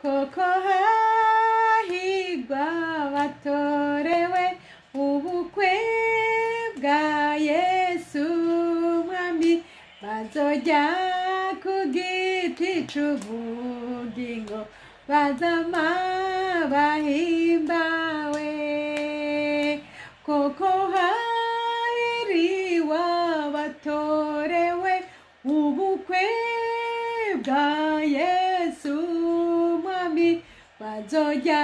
Koko hahigwa batorewe ubukwe bwa Yesu Mwami, bazojya ku giti c'ubugingo, bazama bahimbawe. Koko hahiriwa batorewe ubukwe bwa Yesu Mwami, bazojya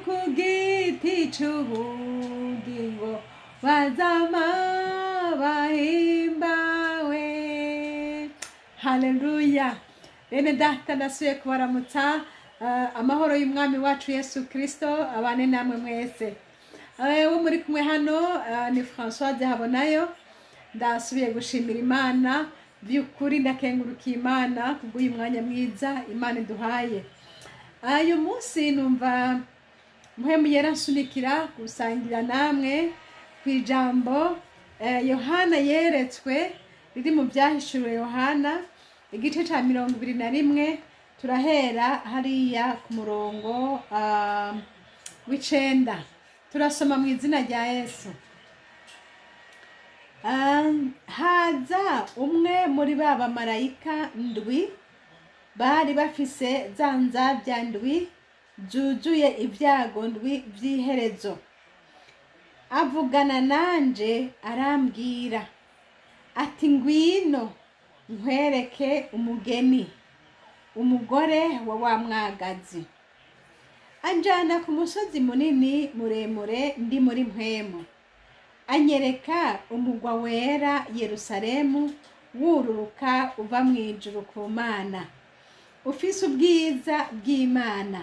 ku giti c'ubugingo, bazama bahimbawe. Haleluya! Bene data, ndasubiye kubaramutsa. Amahoro y'Umwami wacu Yesu Kirisito abane namwe mwese. Wo muri kumwe hano ni Françoise Habonayo. Ndasubiye gushimira Imana by'ukuri, ndakengurukiye Imana kubw'uyu mwanya mwiza Imana iduhaye. Uyu munsi numva Mpwemu Yera ansunikira gusangira namwe ku ijambo Yohana yeretswe, riri mu Byahishuriwe Yohana, igice cya 21. Turahera hariya ku murongo w'9. Turasoma mu izina rya Yesu. Haza umwe muri ba bamarayika ndwi bari bafise za nzabya ndwi zuzuye ibyago ndwi by'iherezo, avugana nanje, arambwira ati: "Ngwino nkwereke umugeni, umugore wa wa mwagazi." Anjana ku musozi munini muremure ndi muri mpwemu, anyereka umugwa wera Yerusalemu wururuka uva mu ijuru ku Mana, ufise ubwiza bw'Imana,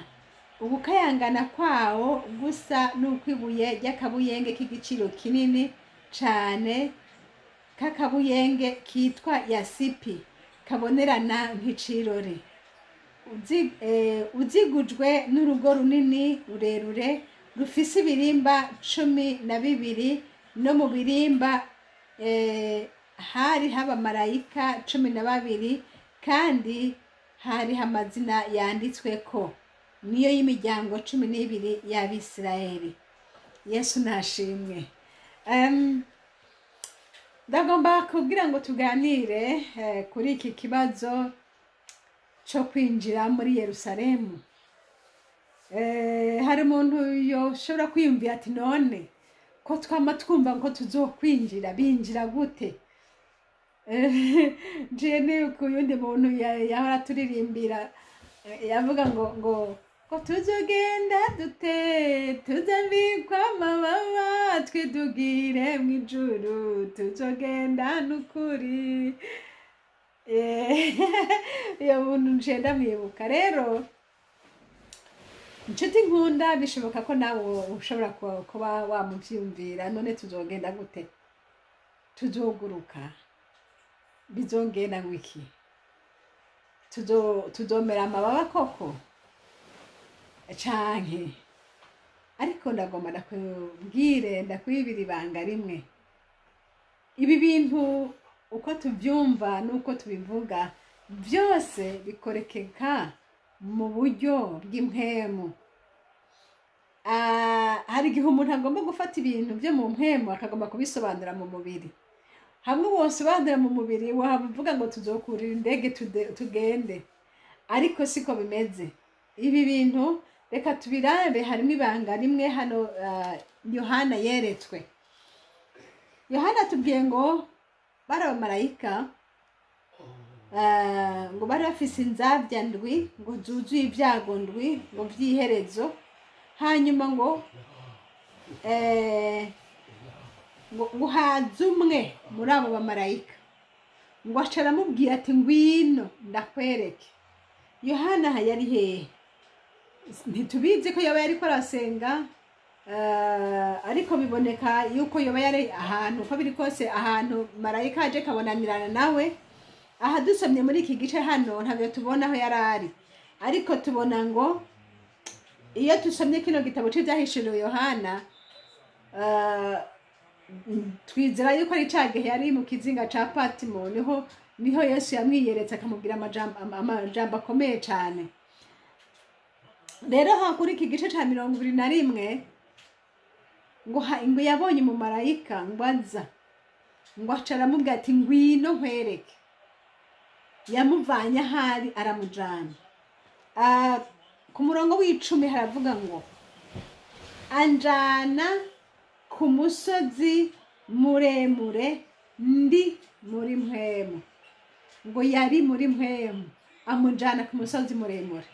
ubukayangana kwawo gusa n'ukw'ibuye ry'akabuyenge k'igiciro kinini cane, k'akabuyenge kitwa yasipi, kabonerana nk'icirore. Uzigujwe n'urugo runini rurerure rufise ibirimba 12, no mu birimba hari abamarayika 12, kandi hariho amazina yanditsweko, niyo y'imiryango 12 y'Abisirayeli. Yesu nashimwe. Ndagomba kugira ngo tuganire kuri iki kibazo cyo kwinjira muri Yerusalemu. Hari umuntu yoshobora kwiyumvira ati: "None ko twama twumva ngo tuzokwinjira, binjira gute?" Njiye ni ku yundi muntu yahora turirimbira, yavuga ngo tuzogenda dute, tuzambikwa amababa, twidugire mu ijuru, tuzogenda n'ukuri. Iyo muntu nciye ndamwibuka. Rero inshuti nkunda, bishoboka ko nawe ushobora kuba wamuvyumvira: none tuzogenda gute? Tuzoguruka? Bizongenda ngo iki? Tuzomera amababa koko canke? Ariko ndagomba ndakubwire, ndakwibira ibanga rimwe. Ibi bintu uko tubyumva n'uko tubivuga byose bikorekeka mu buryo bw'impwemu. Hari igihe umuntu agomba gufata ibintu byo mu mpwemu akagomba kubisobanura mu mubiri. Hamwe wosobanura mu mubiri, waba uvuga ngo tuzokurira indege tugende, ariko siko bimeze. Ibi bintu reka tubirabe. Harimo ibanga rimwe hano Yohana yeretswe. Yohana atubwiye ngo bari abamarayika, ngo bari bafise inzabya ndwi, ngo zuzuye ibyago ndwi, ngo by'iherezo. Hanyuma ngo haza umwe muri abo bamarayika, ngo aca aramubwira ati: "Ngwino ndakwereke." Yohana aha yari hehe? Ntitubizi ko yoba yariko arasenga, ariko biboneka yuko yoba yari ahantu, uko biri kose, ahantu marayika aje kabonanirana nawe. Aha dusomye muri iki gice hano, ntabwo tubona aho yari ari, ariko tubona ngo iyo dusomye kino gitabo c'Ivyahishuriwe Yohana, twizera yuko ari ca gihe yari mu kizinga ca Patimo, niho Yesu yamwiyeretse akamubwira amajambo akomeye cane. Rero ha kuri iki gice ca 21, ngo yabonye umumarayika ngo aza, ngo aca aramubwira ati: "Ngwino nkwereke." Yamuvanye ahari aramujana. Ku murongo w'10 haravuga ngo: "Anjana ku musozi muremure ndi muri mpwemu." Ngo yari muri mpwemu, amujana ku musozi muremure.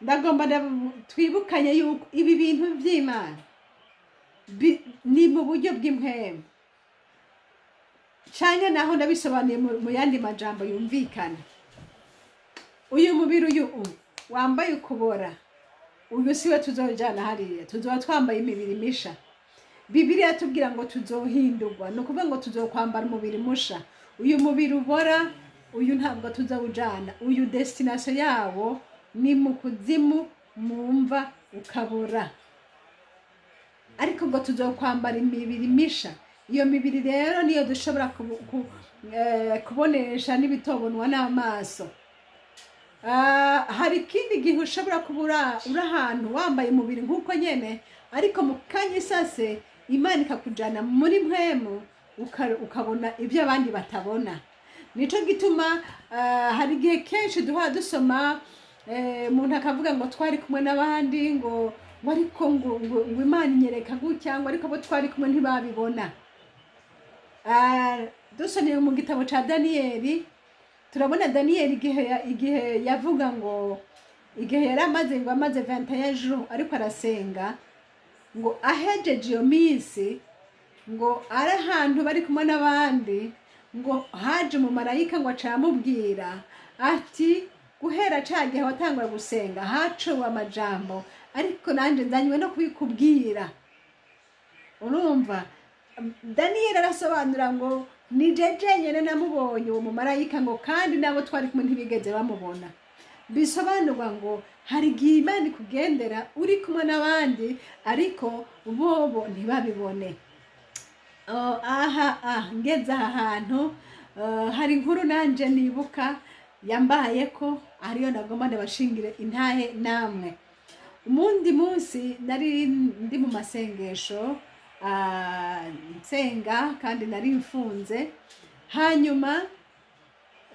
Ndagomba twibukanye yuko ibi bintu by'Imana ni mu buryo bw'impwemu, canke naho ndabisobanuye mu yandi majambo yumvikana. Uyu mubiri uyu wambaye ukubora, uyu siwe tuzojana hariya. Tuzoba twambaye imibiri misha. Bibiliya tubwira ngo tuzohindurwa, ni ukuvuga ngo tuzokwambara umubiri musha. Uyu mubiri ubora uyu ntabwo tuzawujana. Uyu destination yawo ni mu kuzimu, mu mva, ukabora. Ariko ngo tuzokwambara imibiri misha. Iyo mibiri rero niyo dushobora kubonesha n'ibitobonwa n'amaso. Hari ikindi gihe ushobora kuba uri ahantu wambaye umubiri nk'uko nyene, ariko mu kanya isase Imana ikakujana muri mpwemu, ukabona ibyo abandi batabona. Nico gituma hari igihe kenshi duhora dusoma, umuntu akavuga ngo twari kumwe n'abandi, ngo ariko ngo Imana inyereka gutya, ngo ariko abo twari kumwe ntibabibona. Dusomye mu gitabo ca Daniyeli, turabona Daniyeli igihe yavuga ngo igihe yari amaze, ngo amaze 21 jours ariko arasenga, ngo ahejeje iyo minsi, ngo ari ahantu bari kumwe n'abandi, ngo haje umumarayika, ngo aca aramubwira ati: "Guhera ca gihe watangura gusenga hacowe amajambo, ariko nanje nzanywe no kubikubwira." Urumva, Daniyeli arasobanura ngo ni je jenyene namubonye uwo mumarayika, ngo kandi nabo twari kumwe ntibigeze bamubona. Bisobanurwa ngo hari igihe Imana ikugendera uri kumwe n'abandi, ariko bobo ntibabibone. Oh, aha ngeze aha hantu, hari inkuru nanje nibuka yambaye ko ariyo nagomba ndabashingire intahe namwe. Umundi munsi nari ndi mu masengesho, nsenga, kandi nari mfunze. Hanyuma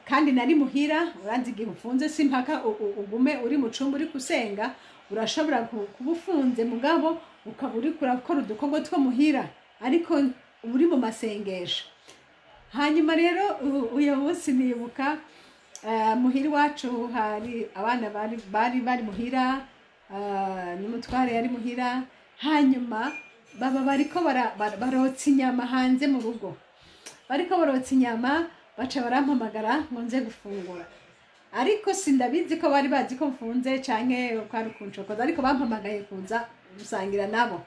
kandi nari muhira. Uranzi igihe ufunze, si mpaka ugume uri mu cumba uri gusenga. Urashobora kuba ufunze, mugabo ukaba uri kurakora udukorwa two muhira, ariko uri mu masengesho. Hanyuma rero uyu munsi nibuka, muhira iwacu hari abana bari muhira, n'umutware yari muhira. Hanyuma baba bariko barotsa inyama hanze mu rugo. Bariko barotsa inyama, baca barampamagara ngo nze gufungura. Ariko sindabizi ko bari bazi ko mfunze canke ko ari ukuncokoza, ariko bampamagaye kuza gusangira nabo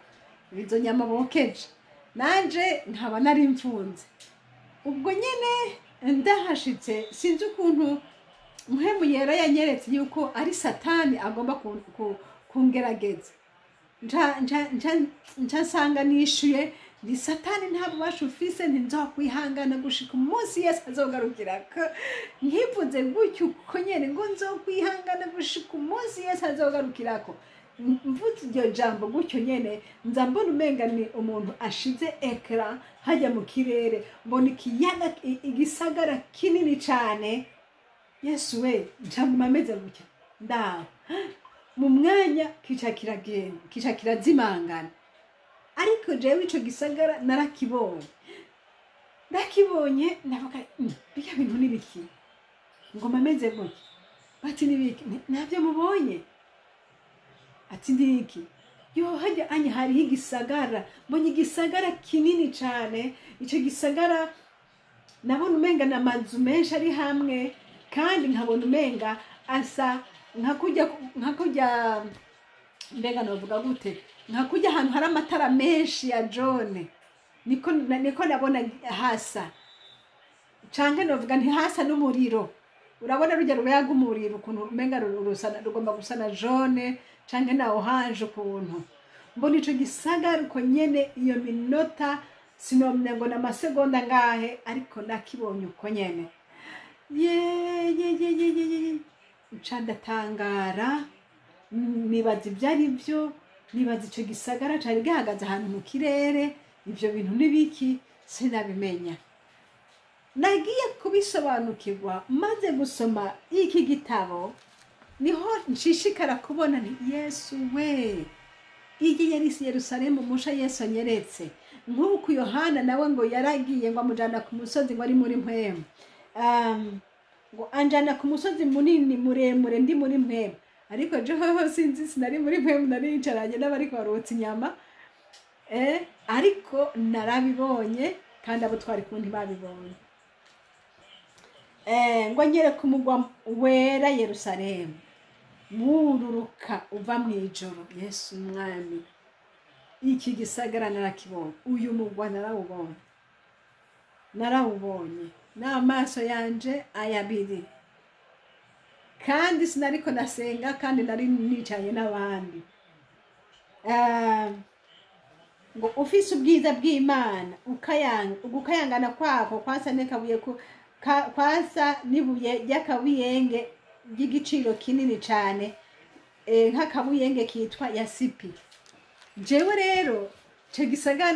izo nyama bokeje, nanje nkaba nari mfunze. Ubwo nyene ndahashitse, sinzi ukuntu Muhemu Yera yanyeretse yuko ari Satani agomba kungerageza. Nca nsanga nishuye ni: "Satani, nta bubasha ufise. Ntinzokwihangana gushika umunsi Yesu azogarukirako." Nkivuze gutyo uko nyene ngo nzokwihangana gushika umunsi Yesu azogarukirako, mvuze iryo jambo gutyo nyene, nza mbona umenga ni umuntu ashize écran hajya mu kirere, mbona ikiyaga, igisagara kinini cane. Yesu we! Ncaguma ameze gutya ndaho mu mwanya, kica kiragenda, kica kirazimangana. Ariko jewe ico gisagara narakibonye. Ndakibonye ndavuga: "Birya bintu ni biki?" Ngoma ameze gutya, bati: "Ni biki?" Ntabyo mubonye. Ati: "Niki?" Yo, hajya anya hariho igisagara. Mbonye igisagara kinini cane. Ico gisagara nabona umenga ni amazu menshi ari hamwe, kandi nkabona umenga asa nka kurya, mbega novuga gute, nka kurya ahantu hari amatara menshi ya jaune, niko nabona hasa. Canke novuga ntihasa n'umuriro. Urabona rujya ruyaga umuriro, ukuntu umenga rugomba gusa na jaune canke na orange ukuntu. Mbona ico gisagara uko nyene. Iyo minota sinomenya ngo n'amasegonda ngahe, ariko nakibonye uko nyene. Ye ye ye ye ye ye, nca ndatangara. Nibaza ibyo ari byo, nibaza icyo gisagara cari gihagaze ahantu mu kirere, ibyo bintu n'ibiki, sinabimenya. Nagiye kubisobanukirwa maze gusoma iki gitabo, niho nshishikara kubona nti Yesu we, iyi yari Yerusalemu musha Yesu anyeretse. Nk'uko Yohana nawe ngo yaragiye ngo amujana ku musozi ngo ari muri mpwemu, ngo anjana ku musozi munini muremure ndi muri mpwemu, ariko jeho sinzi, sinari muri mpwemu, nari yicaranye n'abariko barotsa inyama, ariko narabibonye kandi abo twari kumwe ntibabibonye. Ngo anyereke umugwa wera Yerusalemu wururuka uva mu ijuru. Yesu umwami, iki gisagara narakibonye, uyu mugwa narawubonye, narawubonye n'amaso yanje ayabiri, kandi sinariko nasenga, kandi nari nicaye n'abandi. Ngo ufise ubwiza bw'Imana, ugukayangana kwako kwasa n'akabuye kwasa n'ibuye ry'akabuyenge ry'igiciro kinini cane, nk'akabuyenge kitwa yasipi. Jewe rero ico gisagara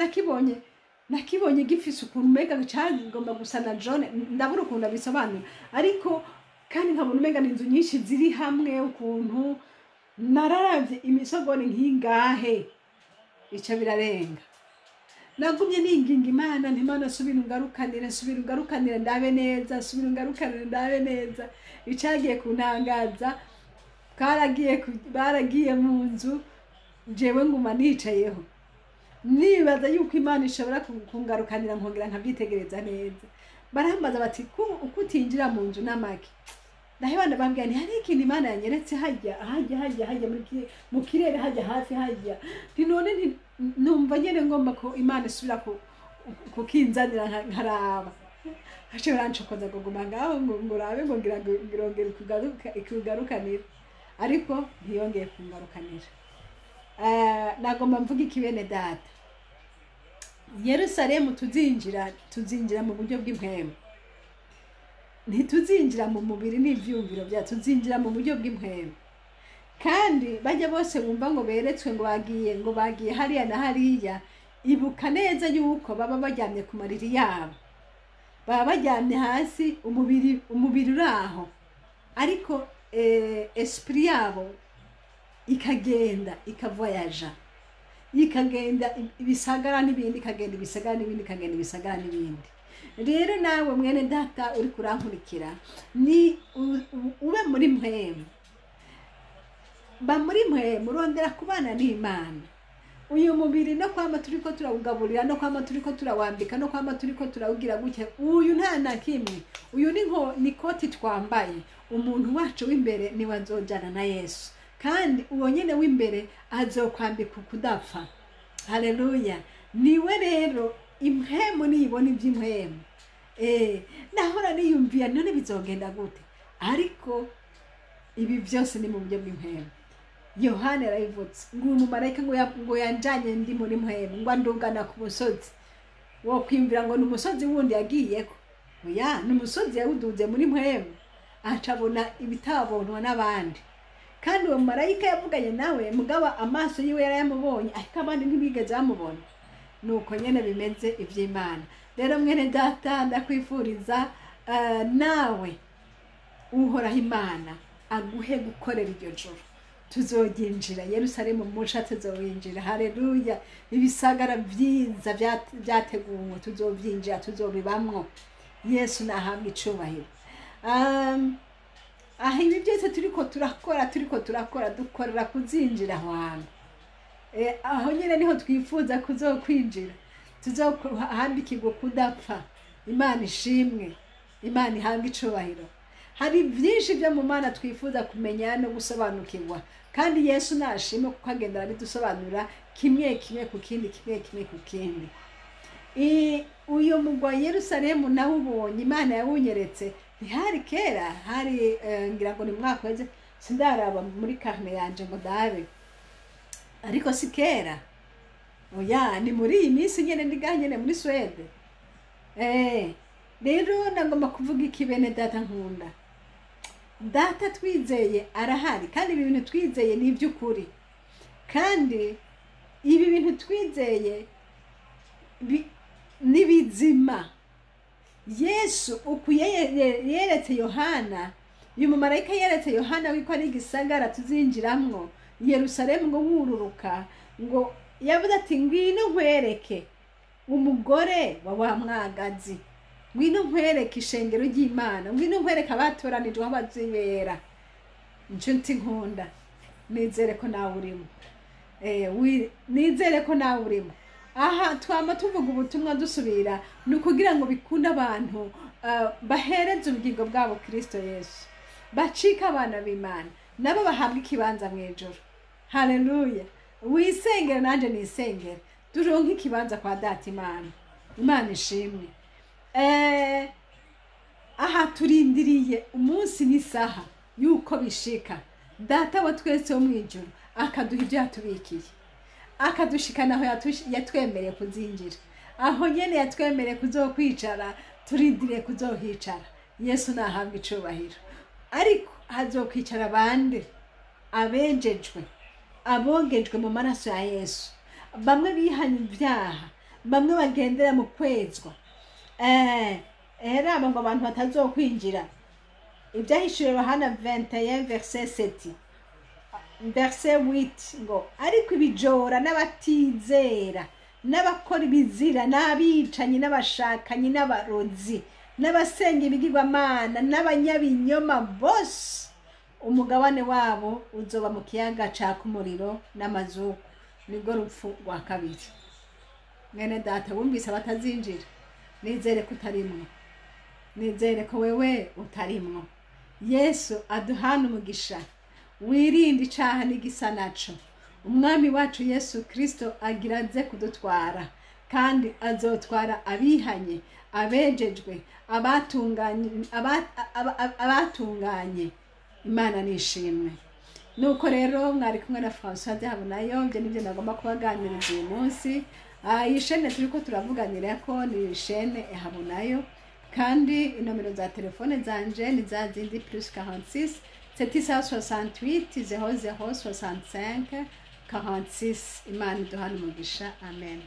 nakibonye gifise ukuntu umenga cagomba gusa na jaune, ndabura ukuntu abisobanura, ariko kandi nkabona umenga ni inzu nyinshi ziri hamwe. Ukuntu nararavye imisogoni nk'ingahe, ico birarenga. Nagumye ninginga Imana nti Imana, subira ungarukanire, subira ungarukanire ndabe neza, subira ungarukanire ndabe neza. Icagiye kuntangaza, baragiye mu nzu, jewe nguma nicayeho nibaza yuko Imana ishobora kungarukanira nkongera nkabyitegereza neza. Barambaza bati uko utinjira mu nzu n'amaki? Ndaheba ndababwira nti hari ikintu Imana yanyeretse hajya hajya hajya hajya mu kirere hajya hafi hajya, nti none nti numva nyene ngomba ko Imana isubira kukinzanira nkaraba. Hace barancokoza ngo guma ngaho ngo urabe ngo ngira ngo ngirongera ikugarukanira, ariko ntiyongeye kungarukanira. Nagomba mvuga iki bene data? Yerusalemu tuzinjira mu buryo bw'impwemu, ntituzinjira mu mubiri n'ivyumviro bya, tuzinjira mu buryo bw'impwemu. Kandi bajya bose bumva ngo beretswe ngo bagiye hariya na hariya, ibuka neza yuko baba baryamye ku mariri yabo, baba baryamye hasi, umubiri uraho, ariko esprit yabo ikagenda ikavoyaja, ikagenda ibisagara n'ibindi, ikagenda ibisagara n'ibindi, ikagenda ibisagara n'ibindi. Rero nawe mwene data uri kurankurikira, ni ube muri mpwemu, ba muri mpwemu, urondera kubana n'Imana. Uyu mubiri no kwama turiko turawugaburira, no kwama turiko turawambika, no kwama turiko turawugira gutya, uyu nta na kimwe, uyu ni nko ni koti twambaye. Umuntu wacu w'imbere niwe azojana na Yesu, kandi uwo nyene w'imbere azokwambika ukudapfa. Haleluya! Niwe rero impwemu niyibona iby'impwemu. Nahora niyumviye none bizogenda gute, ariko ibi byose ni mu buryo bw'impwemu. Yohana yarabivutse ngo uyu mumarayika ngo yanjanye ndi muri mpwemu, ngo andungana ku musozi. Wo kwiyumvira ngo ni umusozi wundi yagiyeko, oya, ni umusozi yawuduze muri mpwemu, acabona ibitabonwa n'abandi. Kandi uwo marayika yavuganye nawe, mugabo amaso yiwe yarayamubonye, ariko abandi ntibigeze bamubona. Nuko nyene bimeze ivy'Imana. Rero mwene data, ndakwifuriza nawe Uhoraho Imana aguhe gukorera iryo joro. Tuzoginjira Yerusalemu musha, tuzowinjira. Haleluya! Ibisagara vyiza vyateguwe tuzovyinjira, tuzobibamwo. Yesu nahabwe icubahiro. Aha ibi byose turiko turakora, turiko turakora, dukorera kuzinjira aho hantu. Aho nyine niho twifuza kuzokwinjira, tuzohambikirwa kudapfa. Imana ishimwe, Imana ihabwe icubahiro. Hari byinshi byo mu Mana twifuza kumenya no gusobanukirwa, kandi Yesu nashimwe kuko agenda arabidusobanura kimwe kimwe ku kindi, kimwe kimwe ku kindi. Uyu mugwa Yerusalemu nawe ubonye Imana yawunyeretse, ntihari kera, hari ngira ngo ni mwaka weze, sindaraba muri carnet yanje ngo ndabe, ariko si kera, oya, ni muri iyi minsi nyene ndi nyene muri Swede. Rero nagomba kuvuga iki bene data nkunda? Data twizeye arahari, kandi ibi bintu twizeye ni iby'ukuri, kandi ibi bintu twizeye ni bizima. Yesu uku yeretse Yohana, uyu mumarayika yeretse Yohana wiko ari igisagara tuzinjiramwo, Yerusalemu, ngo wururuka, ngo yavuze ati: "Ngwino nkwereke umugore wa wa mwagazi, ngwino nkwereke ishengero ry'Imana, ngwino nkwereke abatoranijwe aho bazibera." Inshuti nkunda, nizere ko nawe urimo. Nizere ko nawe urimo. Aha twama tuvuga ubutumwa dusubira, ni ukugira ngo bikunde abantu bahereze ubugingo bwabo Kristo Yesu, bacike abana b'Imana, nabo bahabwa ikibanza mu ijuru. Haleluya! Wisengere nanjye nisengere, turonke ikibanza kwa Data Imana. Imana ishimwe. Aha turindiriye umunsi n'isaha yuko bishika, Data wa twese wo mu ijuru akaduha ibyo yatubikiye, akadushikana aho yatwemereye kuzinjira, aho nyene yatwemereye kuzokwicara. Turindiriye kuzohicara. Yesu nahabwa icubahiro. Ariko hazokwicara bande? Abejejwe, abogejwe mu maraso ya Yesu, bamwe bihanye ibyaha, bamwe bagendera mu kwezwa. Raba ngo abantu batazokwinjira. Ibyahishuriwe Yohana 21 verset 7, verset 8, ngo: "Ariko ibijora n'abatizera n'abakora ibizira n'abicanyi n'abashakanyi n'abarozi n'abasenga ibigirwamana n'abanyabinyoma bose, umugabane wabo uzoba mu kiyaga caka umuriro n'amazuku, nibwo rupfu rwa kabiri." Mwene Data, wumvise abatazinjira? Nizere ko utarimwo, nizere ko wewe utarimwo. Yesu aduhana umugisha. Wirinde icaha n'igisa naco. Umwami wacu Yesu Kristo agira aze kudutwara, kandi azotwara abihanye, abejejwe, abatunganye, abatunganye. Imana nishimwe. Nuko rero mwari kumwe na François Habonayo. Ibyo nibyo nagomba kubaganiriza uyu munsi. Iyi shene turiko turavuganira ko ni shene Habonayo, kandi inomero za telefone zanje ni za zindi: +46 768 00 65 46. Imana iduhane umugisha. Amen.